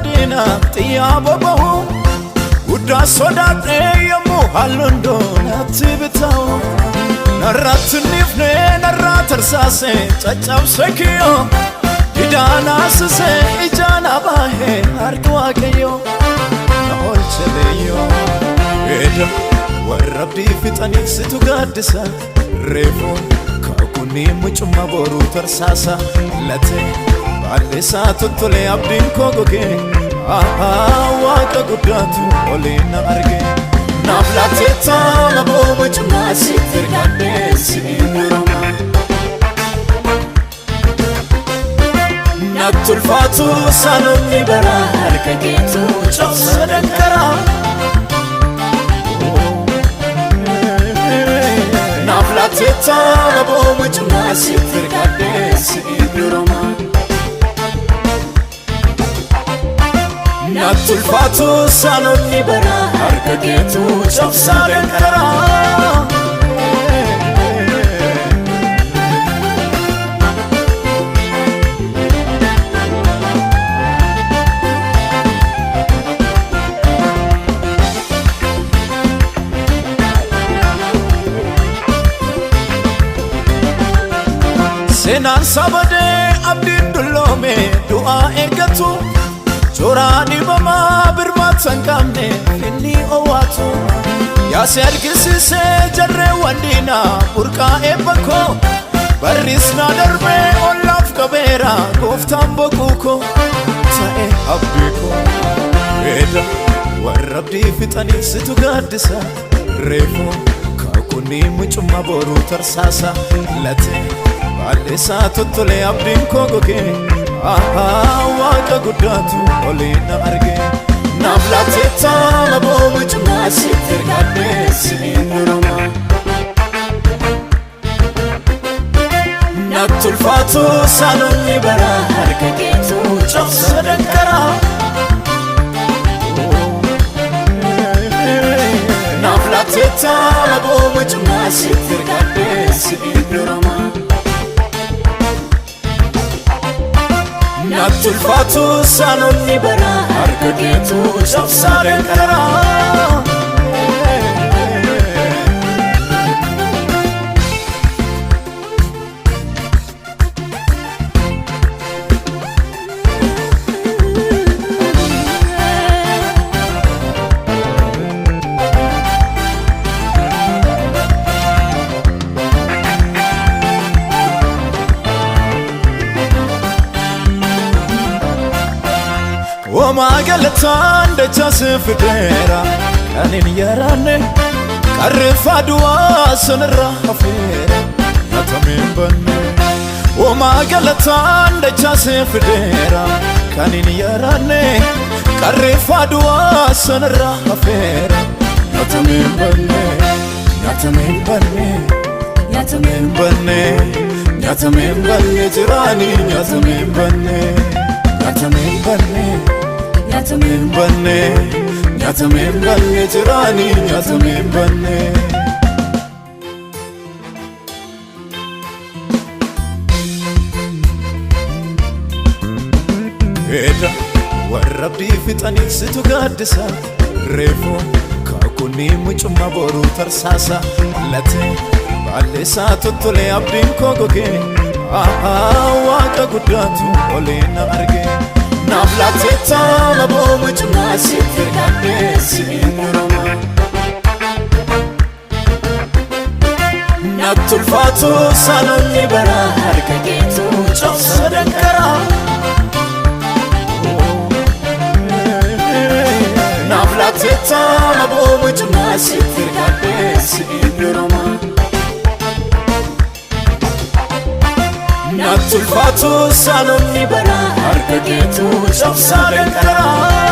Diinaa xiyyaa boba'u guddaa sodaadhee yommuu halluun doonatti bita'u narratti nifne narraa tarsaase caccabse kiyyoo didaan naasise ijaan abaahee harki Waaqayyoo na oolche leeyyoo. Eda warra abdii fixaniif situ gaaddisa, reefu kaakunni mucummaa boruu tarsaasa latee baalleessaa tottolee abdiin koo gogee Waaqa guddaatu olii na arge. Naaf laattee taama boo mucummaa sitti ergaadhee si'iin duroma. Natti ulfaatu saanonni bara harka keetu cabsa dankaraa. Naaf laattee taama boo mucummaa sitti ergaadhee si'iin duroma. Natti ulfaatu saanonni bara harka keetu cabsaa dankaraa. Seenaan sabadee abdiin dulloome du'aa eeggatu Jooraan dhibamaa birmaata hin qabne finni owwaatu Yaase argisiisee jarreewwan diinaa burqaa eebba koo Barris na darbee ollaaf qabeera gooftaan boquu koo ta'e abdii koo. Eda warra abdii fixaniif situ gaaddisa, reefu kaakunni mucummaa boruu tarsaasa latee baalleessaa tottolee abdiin koo gogee Waaqa guddaatu olii na arge. Naaf laattee taama boo mucummaa sitti ergaadhee si'iin duroma. Natti ulfaatu saanonni bara harka keetu cabsa dankaraa. Naaf laattee taama boo mucummaa sitti ergaadhee si'iin duroma. Natti ulfaatu saanonni bara harka keetu cabsaa dankaraa. Homaa galataan dachaa si fideera kan hin yaraanne qarreeffaa du'aa sanarra hafeera nyaatamee hin banne. Homaa galataan dachaa si fideera kan hin yaraanne qarreeffaa du'aa sanarra hafeera nyaatamee hin banne, nyaatamee hin banne, nyaatamee hin banne, nyaatamee hin banne jiraanii nyaatamee hin banne, nyaatamee hin banne, nyaatamee hin banne, nyaatamee hin banne jiraanii nyaatamee hin banne. Eda warra abdii fixaniif situ gaaddisa, reefu kaakunni mucummaa boruu tarsaasa latee baalleessaa tottolee abdiin koo gogee Waaqa guddaatu olii na arge. Naaf laattee taama boo mucummaa sitti ergaadhee si'iin duroma. Natti ulfaatu saanonni bara harka keetu cabsa dankaraa. Naaf laattee taama boo mucummaa sitti ergaadhee si'iin duroma. Natti ulfaatu saanonni bara harka keetu cabsaa dankaraa.